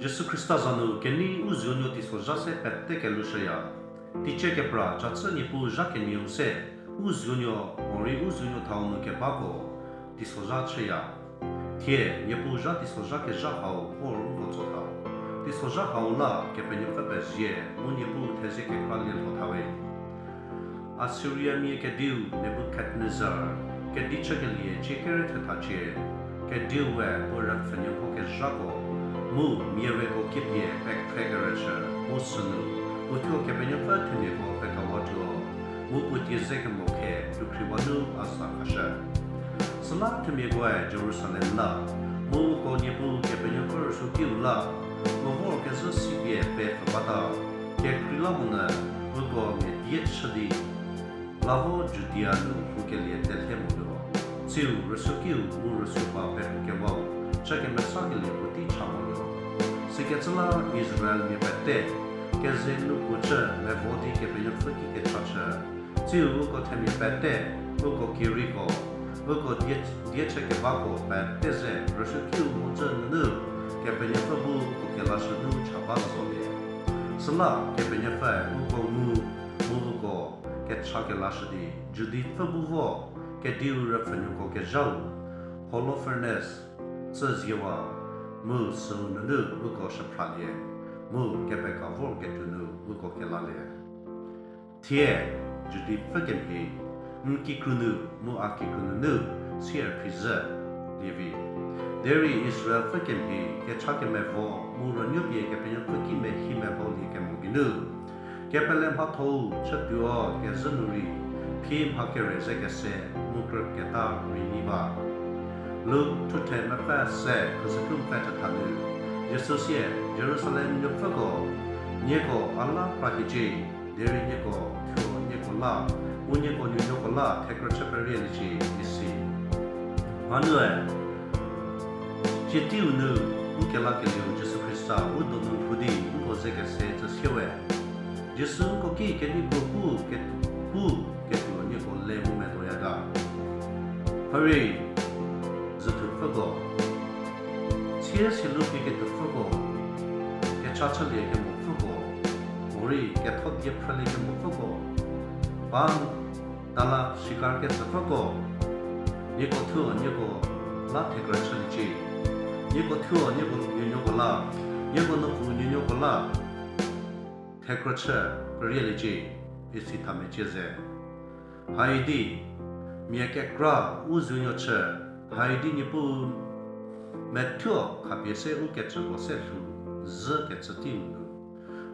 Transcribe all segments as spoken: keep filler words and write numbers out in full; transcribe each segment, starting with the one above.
Jisu Khrista za nu kenei u zuonuo teisozha se pete kelhushüya. Teicie kepra chachü Niepuu zha kenieu se, u zuonuo, morei u zuonuo thau nu kebako, teisozha chüya. Thie, Niepuu zha teisozha kezha hau vor uko tso thau. Teisozha hau la Kepenuopfü pezie, mu Niepuu thezie kekra lielho thawe. Assyriamia kediu Nebukadnezar, kedi chükelie cie kere thethacie, kediu we puo rüpfhünuoko kezhako, mu mia reko kipie pekhre kerüchü, mu sünu, puo thuo Kepenuopfü themiako pekawa tuo, mu puo die ze kemo khe, tukhriwa nu a za khashü. Süla themiakoe Jerusalem la, mu uko Niepuu Kepenuopfü rüsuokiu la, puo vorkezhü sipie pepfü bata, kekreilamonyü, uko mia die chü di, la vo Judia nu lhoukelie telhe moluo, tsiu rüsuokiu mu rüsuoba pekhrukewau, chü kemesakelie puotei cha moluo. Sikecü la Israelmia pete, keze nu puo chü mevo di Kepenuopfü ki kechachü, tsiu uko themia pete, uko kereiko, uko die, die chü kebako pete ze rüsuokiu mhodzü nunu, Kepenuopfü bu uko kelashü nu cha ba zolie. Süla Kepenuopfü uko ngu, mu uko kecha kelashü di, Judipfü bu vo, kediu rüpfhünuoko kezhau, Holofernes, tsü ziewa, mu süu nunu uko shüphralie, mu kepeka vorketuo nu uko kelalie. Thie, Judipfü kemhie, n kikru nu mu a kikru nunu, sier phizhü, lievi. Derei Israelpfü kemhie, kecha kemevo, mu rünuopie Kepenuopfü ki mehi mevo lie kemo geinu, kepele mhathou chütuo kezhü nu rei, phi mha kere ze kese, mu krüketa rei nyi ba. Luk thuthe mepfü se, khusükhu mepfü thetha nu, Jisu sie, Jerusalem nuopfüko, nieko a la kra hiecie, derei nieko thuo nieko la, mu nieko nuonuoko la thekrüchü perieliecie, isi. Mhanuü, tsie teiu nu, u kelakelieu Jisu Khrista u donu lhou di nko ze kese tsü sie we. Jisu nko ki keneiko pu, ke-, pu, ketuo nieko le mu medoya ga. Hari, züthupfüko, sie silu pie ketupfüko, kecha chülie kemopfüko, morei ketho die phrülie kemopfüko, ba tala shikar ketsüpfüko, nieko thuo nieko la thekrü chüliecie, nieko thuo nieko nuonuoko la, nieko nuopfü nuonuoko la thekrü chü perieliecie, isi thamecie ze. Haidi, mia kekra u zuonuo chü, haidi Niepuu methuo khapie se u kecüko se lhou zhü kecü teiu nu,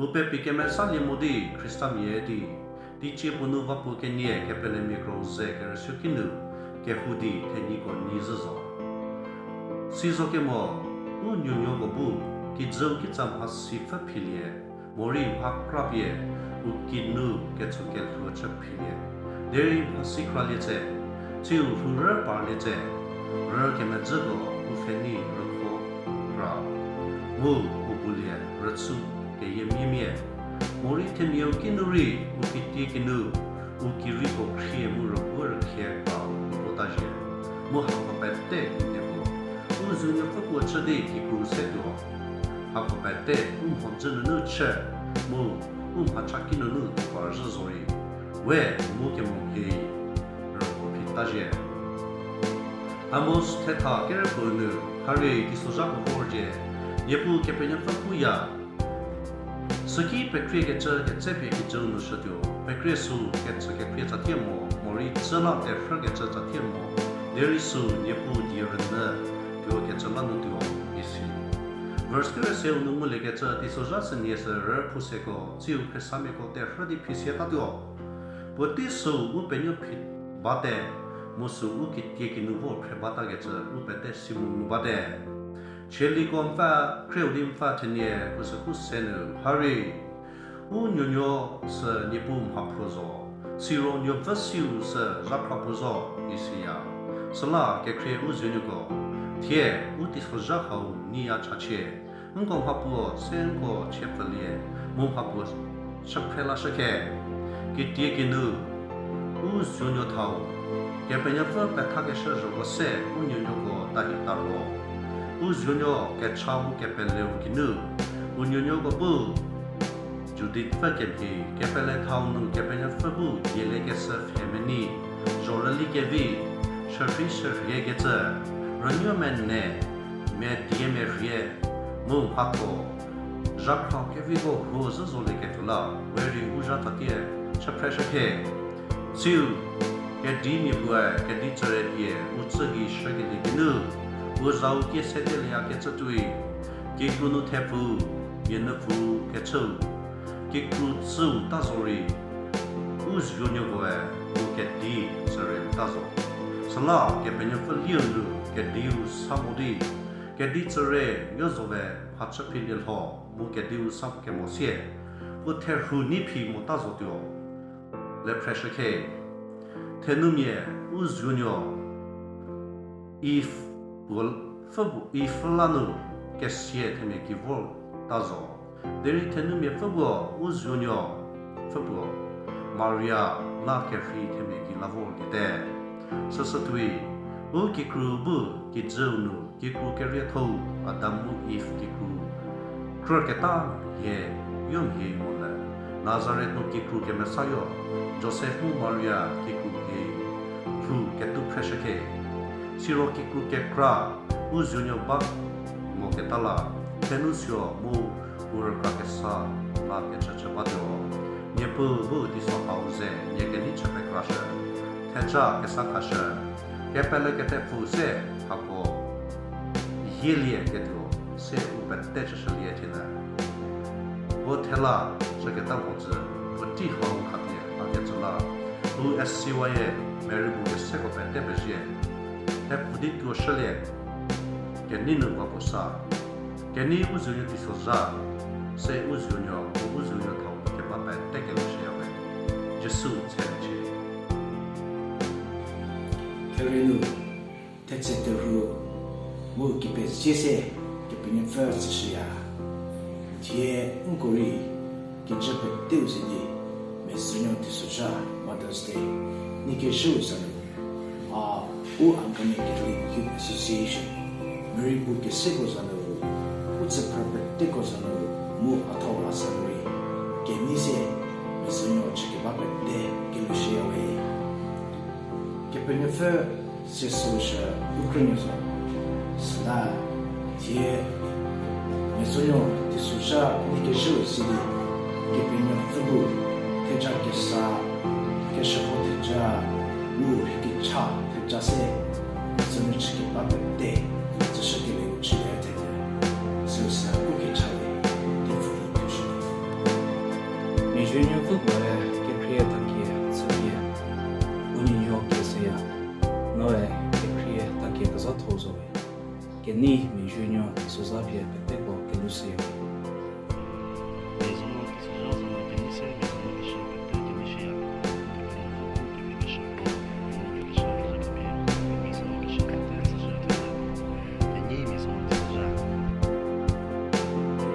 u pepie kemesalie mo di Khristamia di, teicie puo nu va puo kenie kepelemiako ze kerüsuoki nu, kehou di thenyiko nyi zhü zo. Sizo kemo, u nuonuoko bu, kijüu kitsa mhasi pfü philie, morei mha krapie, u kinu ketso kelhou chü philie. Derei mhasi kralie tse, tsiu lhourü parlie tse, rü kemedzüko u pfhenei rükho ra, mu u bulie rüchü keyie miemie. Morei themiau kinu rei u kitie kinu, u kiriko khrie mu rüguo rükhie kra u vota zhie. Mu hako pete kinieko, u zuonuopfü puo chü di kikru se tuo. Hako pete u mhodzü nunu chü, mu u mhacha ki nunu tuo par zhü zorei, we mu kemo mhie rüko phita zhie. Amos thetha kerüpuo nu, hari teisozha puo vor zhie, Niepuu Kepenuopfü puya, süki pekriekecü ketsepie kijüu nu shütuo, pekrie sü kecü kekhrie tsatie mo, morei chü la terhü kecü tsatie mo, derei sü Niepuu die rünyü tuo kecü la nu tuo, isi. Verse kerü seu nu nguliekecü teisozha sünie sü rüphu seko, tsiu khriesamiako terhü di phisietatuo. Puotei sü u penuo phi bate, mu sü u kitie kinu vo phre batakecü u pete si mu ngu bate. Chieliko mfa, khrieu di mfa thenie, khusükhu se nu, hari, u nuonuo sü Niepuu mhaphuo zo, siro nuopfü siu sü zhakhra puo zo, isiya. Süla kekhrie u zuonuoko, thie, u teisozha hau nyiya chachie, nko mhapuo se nko chie pfülie, mu mhapuo chüphre lashükhe. Kitie kinu, u zuonuo thau, Kepenuopfü pethakeshü zhoko se u nuonuoko tahi taro. U zuonuo kecha mu kepeleu geinu, u nuonuoko bu Judith pfü kemhie, kepele thau nu Kepenuopfü bu dieliekeshü pfhe menei, zhorüli kevi, shürhei shürhiekecü, rünuo mene, medie merhie, mu mhatho, zhakhra keviko huo zhü zolieketuo la, we rei u zha thatie, chüphreshükhe. Siu, kedimia puoe kedi tsüre pie u tsü gei shükelie geinu, u zau kie sedelieyakecü tuoi, kikru nu thepfu, mia nupfu kechüu, kikru tsüu ta zo rei, u zuonuokoe u kedi tsüre u ta zo. Süla Kepenuopfü liu nu kediu sa mo di, kedi tsüre yo zo we mhachü philielho mu kediu sa kemo sie, u therhu nei phi mo ta zotuo. Lephreshükhe, thenumia u zuonuo Eve puo, pfü puo, Eve la nu kesia themia ki vor ta zo. Derei thenumia pfü puo u zuonuo, pfü puo Maria la kerhei themia ki la vorkete. Süsü tuoi, u kikru bu kijüu nu kikru kerietho-u Adam mu Eve kikru krüketa hie, yo mhie mo le, Nazareth nu kikru kemesayo, Josef mu Maria kikru hie, lhou ketuo phreshükhe. Siro kikru kekra u zuonuo ba moketa la, thenu suo mu u rükra kesa la kechüchü batuo. Niepuu bu teiso hau ze nie kenei chü pekrashü, theja kesa khashü, kepele ketepfü se hako yielie ketuo se u pete chüshülie thienyü. Vo thela chüketa mhodzü, puotei hau khapie a kecü la, u S C Y-e Mary bu keseko pete pezie, thepfü di tuo shülie, kenei nu va puo sa, kenei u zuonuo teisozha, se u zuonuo mu u zuonuo thau keba pete kelashüyawe. Jisu tse chie. Therie nu, thetse terhu mu kepezie se Kepenuopfü tsüshüya. Thie nko rei kijü peteu ze di, mezhünuo teisozha, Mother's Day, nie kezhüu za nu, a, u Angami Catholic Youth Association, Mary bu keseko za nu, u tsüphrü peteko za nu, mu a thau a za nu rei, kenei se mezhünuo chükeba pete kelashüyawe. Kepenuopfü se süshü u krünuo zo. Süla, thie mezhünuo teisozha nie kezhüu si di, Kepenuopfü bu theja kesa, keshüko theja, u rhei kecha theja se, mezhünuo chükeba pete tsüshükelieu chülie thete. Süsü u kecha we, thepfü di tuoshü. Mezhünuo pfü puoe kekhrie takie chüpie, u nuonuo keshüya, noe kekhrie takie kezhatho zo we. Kenei mezhünuo teisozha pie peteko kelashüya.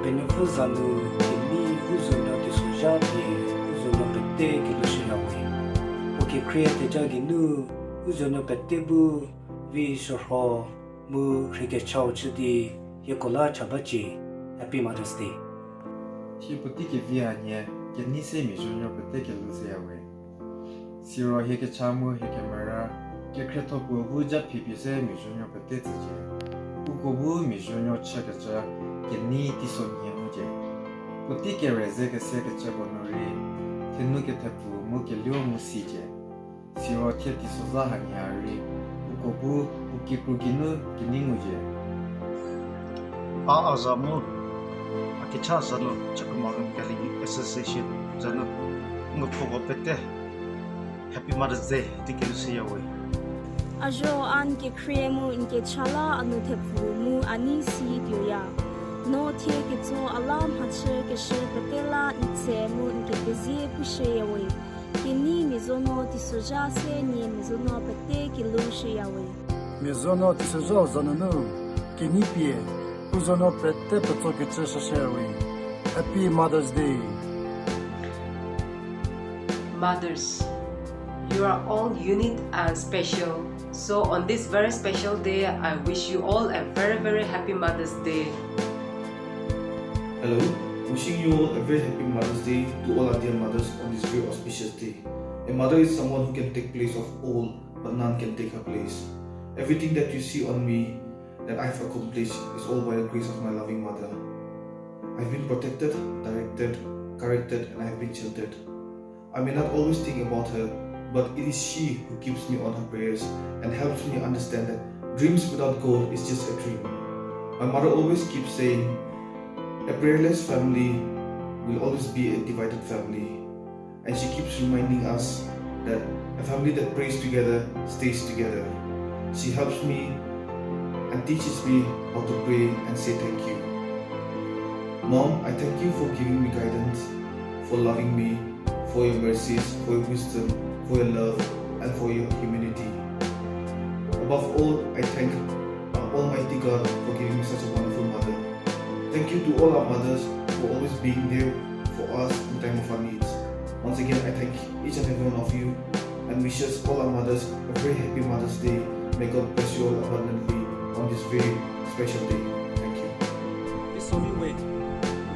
Kepenuopfü za nu kenei u zuonuo teisozha pie u zuonuo pete kelashüyawe. Puo kekhrie theja geinu u zuonuo pete bu vi shürho mu rhei kechau chü di hieko la cha bacie. Happy Mother's Day. Thie puotei kevi hanie kenei se mezhünuo pete kelashüyawe. Siro hie kecha mu hie kemera, kekhrietho puo bu japhi pie se mezhünuo pete tsücie. Uko bu mezhünuo chükecü kenei teisonhie ngucie. Puotei kere ze kese kecüko nu rei, thenu kethepfu mu keluo mu sicie. Siro thie teisozha hanie rei, uko bu u kikru geinu kenei ngucie. A a za mu, a kecha za nu, Chakma Roman Catholic Youth Association za nu, ngu pfuko pete Happy Mother's Day di kelashüyawe. A zho a n kekhrie mu n kecha la a nu thepfu mu a nei si tuoya. No thie ketso a la mhachü keshü pete la n tse mu n kepezie pushüyawe. Kenei mezhünuo teisozha se nie mezhünuo pete kelashüyawe. Mezhünuo teisozha za nunu, kenei pie, u zuonuo pete petso kecü shüshüyawe. Happy Mother's Day. Mothers, You are all unique and special. So on this very special day, I wish you all a very, very happy Mother's Day. Hello, wishing you all a very happy Mother's Day to all our dear mothers on this very auspicious day. A mother is someone who can take place of all, but none can take her place. Everything that you see on me, that I've accomplished, is all by the grace of my loving mother. I've been protected, directed, corrected, and I have been sheltered. I may not always think about her, but it is she who keeps me on her prayers and helps me understand that dreams without God is just a dream. My mother always keeps saying, "A prayerless family will always be a divided family." And she keeps reminding us that a family that prays together stays together. She helps me and teaches me how to pray and say thank you. Mom, I thank you for giving me guidance, for loving me, for your mercies, for your wisdom, for your love, and for your humility. Above all, I thank our Almighty God for giving me such a wonderful mother. Thank you to all our mothers for always being there for us in time of our needs. Once again, I thank each and every one of you and wishes all our mothers a very happy Mother's Day. May God bless you all abundantly on this very special day. Thank you. Iso vi we,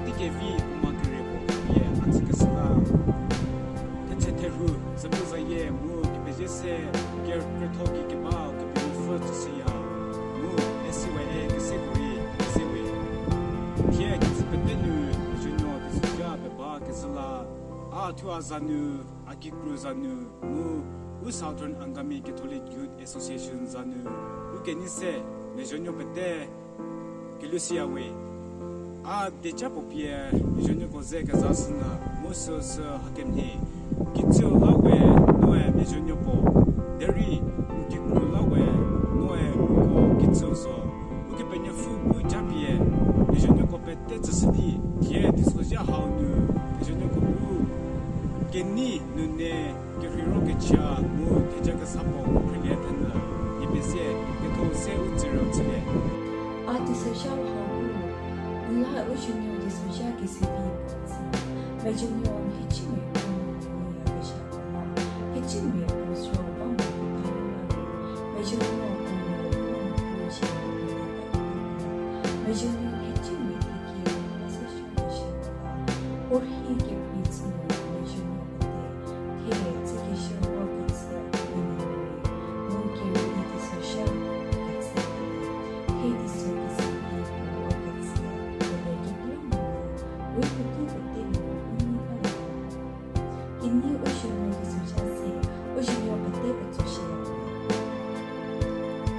tikevi uma kere ko ye a tsükesüla. Thetse therhu, züpü zaye mu kepezhie se, kerükrietho ki keba, kepenuopfü tsüshüya. Mu, esi we e, kese kori, kese we. Thie kitsü pete nu, mezhünuo kitsüzha peba kezhü la, a thuo a za nu, a kikru za nu, mu, u Southern Angami Catholic Youth Association za nu, u kenei se, mezhünuo pete, kelushüya we. A dieca puo pie, mezhünuoko ze keza sünyü, mu süsü hakemhie. Kitsü la we, noe mezhünuo puo. Derei, n kikru la we, noe uko kitsü zo. Ukepenuopfü bu japie, mezhünuoko pete tsüshü di, thie teisozha hau nu, mezhünuoko bu, kenei nune, kerheiro kecha mu theja kesa puo khrilie thenyü, ipezie ketho se u tsürü chülie. A teisozha hau bu, n la u zhünuo teisozha kese vi puo tsü, mezhünuo mhicimia puo nu nuyakezha puo ma, mhicimia puo sü ba mo ta nu la nu, mezhünuo puo nu puo nu puo zhie nu nu ba nu, mezhünuo mhicimia thekie puo ma se shü puo rhi kekrei chü nu mezhünuo pete, thie tsükeshü vor kecü, mu kerei di teisozha kecü, thie teiso kecü di vor kecü, pele kekreilamonyü, we puotei pete nu u nei ba le. Kenei u zhünuo teisozha se, u zhünuo pete petsoshüya.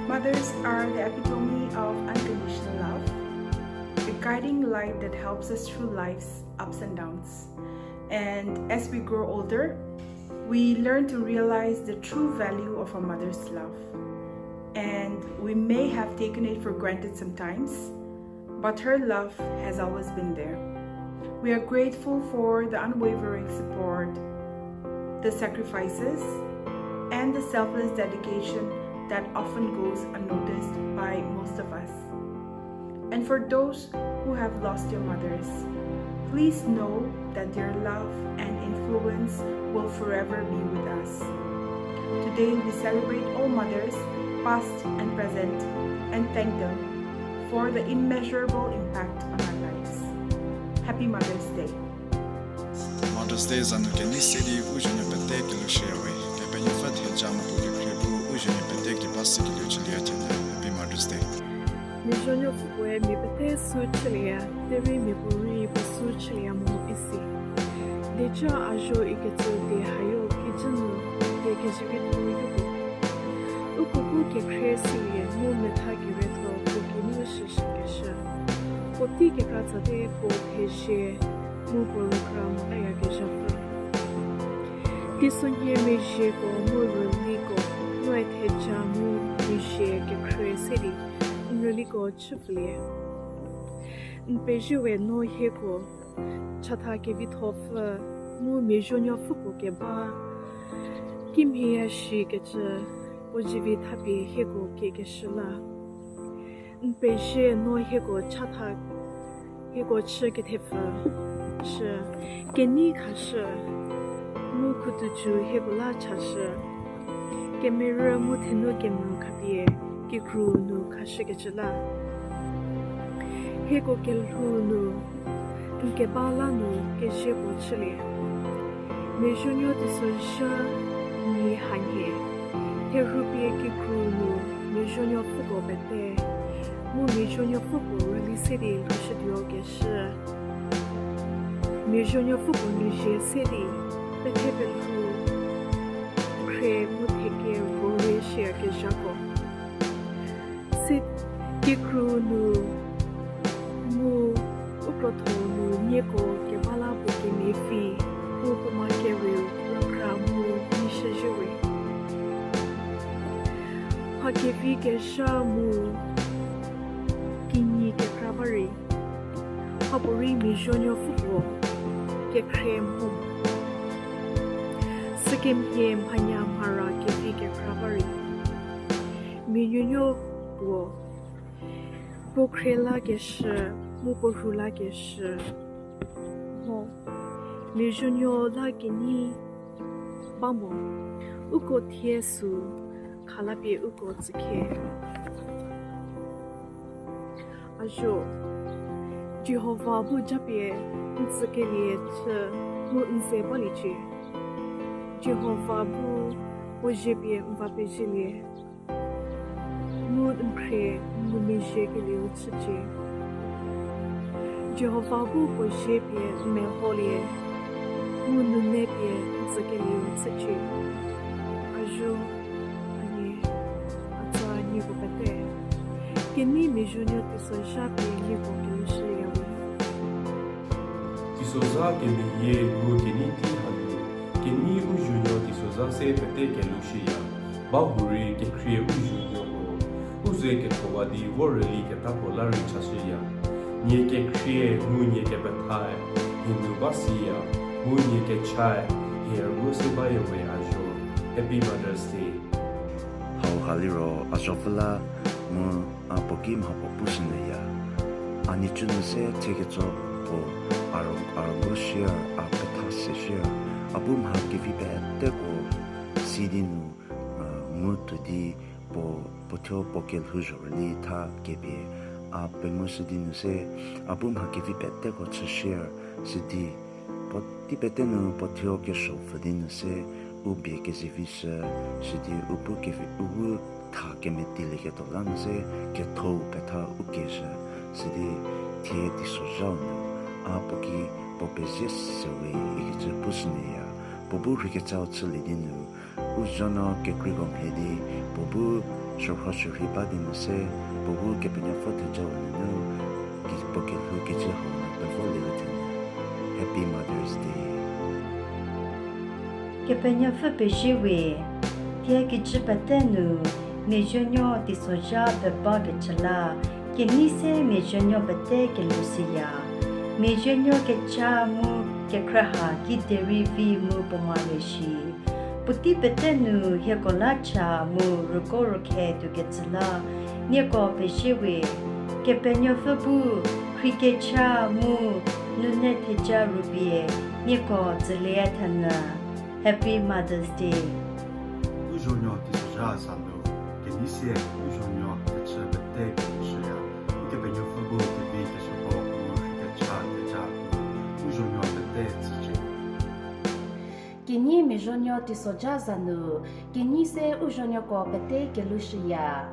Mothers are the epitome of unconditional love, a guiding light that helps us through life's ups and downs. And as we grow older, we learn to realize the true value of our mother's love. And we may have taken it for granted sometimes, but her love has always been there. We are grateful for the unwavering support, the sacrifices, and the selfless dedication that often goes unnoticed by most of us. And for those who have lost your mothers, please know that their love and influence will forever be with us. Today we celebrate all mothers, past and present, and thank them for the immeasurable impact on our lives. Happy Mother's Day. Mother's Day za nu kenei se di u zhünuo pete kelushüya we. Kepenuopfü theja mu puo kekhrie bu u zhünuo pete keba se kelieu chülie thenyü. Happy Mother's Day. Mia zhünuo pfü puoe mia pete sü chülieya, derei mia puorei puo sü chülieya mo isi. Dieca a zho ikecü die hayo kijü nu, die kezivi tho yopuo. Uko bu kekhrie silie mu metha kerietho puo geinu shüshükeshü. Puotei kekra tsate puo thezie mu puo rükra motayakezhapfü. Teisonhie mezhieko mu rüliko, noe theja mu mezhie kekhrie se di, n rüliko chüpfülie. N pezie we no hieko chatha kevithopfü mu mia zhünuopfü puo keba, kimhie ya shikecü puo zivi thapie hieko kiekeshü la. N pezie no hieko chatha, hieko chü kethepfü, chü kenei khashü. Mu khutucu hieko la chashü. Kemerü mu thenu kemvü khapie kikru nu khashükecü la. Hieko kelhou nu, n keba la nu kezie puo chülie. Miazuonuo teisozha nyi hanhie, therhupie kikru nu miazuonuopfüko pete, mu miazuonuopfüko rüli se di lhoushütuo keshü. Miazuonuopfüko nu zie se di, pethe pelhou, khrie mu theke rorei shüyakezhako. Se kikru nu mu u krotho nu nieko keba la puo kemevü, mu puo ma kerieu rükra mu nyi shüzhie we. Mha kevi kezha mu kinyi kekra ba rei, mhapuorei miazuonuopfüko kekhrie mho. Sükemhie mhanya mhara kevi kekra ba rei, mianuonuo puo, puo khrie lakeshü, mu puo rhu lakeshü mho. Miazuonuo la kenyi ba mo, uko thie sü khalapie uko tsükhe. A zuo, Jihova bu japie n tsükelie chü mu n ze baliecie. Jihova bu puo zie pie n va pezielie, mu n khrie n ngumezhiekelieu chücie. Jihova bu puo zie pie n meholie, mu nune pie n tsükelieu chücie. A zuo, a nie, a tsa nieko pete, kenei miazuonuo teisozha pie nieko kelhoushüyawe. Teisozha kemeyie mu kenei tei hanu, kenei u zuonuo teisozha se pete kelhoushüya, bahurei kekhrie u zuonuoko u ze kethowa di vo rüli ketako la rei chashüya. Nie kekhrie mu nie kepethae hie nu ba siya, mu nie kechae hie rüguo se bayawe a zuo. Happy Mother's Day. Hauha liro a zuopfü la mu a puo ki mha puo pushünyüya. A nhicu nu se thie ketso puo a rüguo share, a petha se share, a bu mha kevi peteko si di nu, ngu tuo di puo, puo thuo puo kelhouzho rüli tha kepie a pengushü di nu se, a bu mha kevi peteko chü share, sidi puotei pete nu puo thuo kesuo pfü di nu se, u bie kezevishü, sidi u bu kevi, u bu tha kemetilieketuo la nu se, ketho petha u kezhü, sidi thie teisozhau nu a puo ki puo pezie sewe ikecü pushünyüya, puo bu rheikechau chülie di nu, u zuonuo kekreiko mhie di, puo bu shürhoshürhei ba di nu se, puo bu Kepenuopfü thejau nunu, puo kelhou kijü hau nu pevolie thenu. Happy Mother's Day. Kepenuopfü pezie we, thie kijü pete nu, miazuonuo teisozha pebakecü la, kenei se miazuonuo pete kelhoushüya. Miazuonuo kecha mu kekhrie ha kiderei vi mu puo ma le shi. Puotei pete nu hieko la cha mu rüguo rükhe tuokecü la, nieko pezie we, Kepenuopfü bu rheikecha mu nune theja rupie nieko tsülie thenu. Happy Mother's Day. U zuonuo teisozha za nu, kenei se u zuonuo kechü pete kelhoushüya. Ukepenuopfü bu kevi kesuoko mu rheikecha theja mu u zuonuo pete tsücie. Kenei miazuonuo teisozha za nu, kenei se u zuonuoko pete kelhoushüya.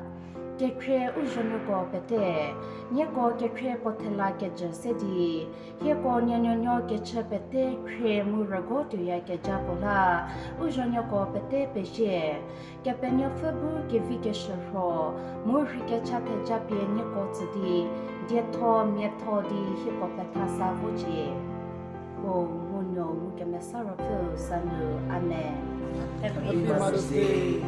Kekhrie u zuonuoko pete, nieko kekhrie puo thela kejü se di, hieko nuonuonuo kechü pete khrie mu rüguo tuoyakejako la, u zuonuoko pete pezie. Kepenuopfü bu kevi keshürho mu rheikecha theja pie nieko tsü di, dietho miatho di hieko pethasa vocie. Puo, Mu Nuou mu Kemesa Ruopfüu za nu. Amen. Happy Mother's Day.